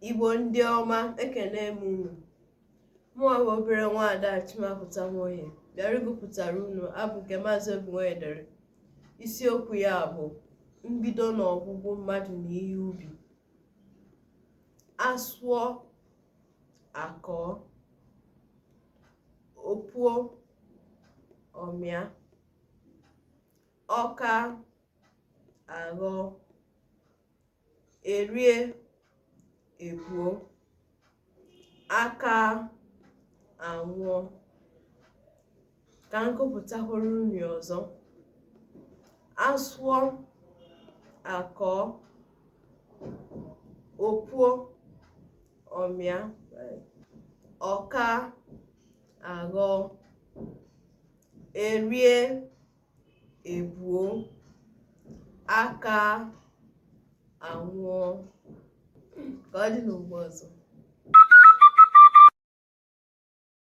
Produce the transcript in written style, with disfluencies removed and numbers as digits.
Igbo ndị ọma, ekene m unu. Mụnwa bụ obere nwaada Chimapụta Nwoye bịara ịgụpụtara unu abụ nke Maazị Obi Nwoye dere. Isiokwu ya bụ mbido na ọgwụgwụ mmadụ na ihe ubi. A sụọ akọọ, o puo, ọ mịa, ọ kaa, a ghọọ, e rie, e buo, a kaa, a nwụọ. Ka m gụpụtakwara unu ya ọzọ. A sụọ, a kọọ, o puo, ọ mịa, ọ kaa, a ghọọ, e rie, e buo, a kaa, a nwụọ. Ka ọ dị n'ugbo ọzọ.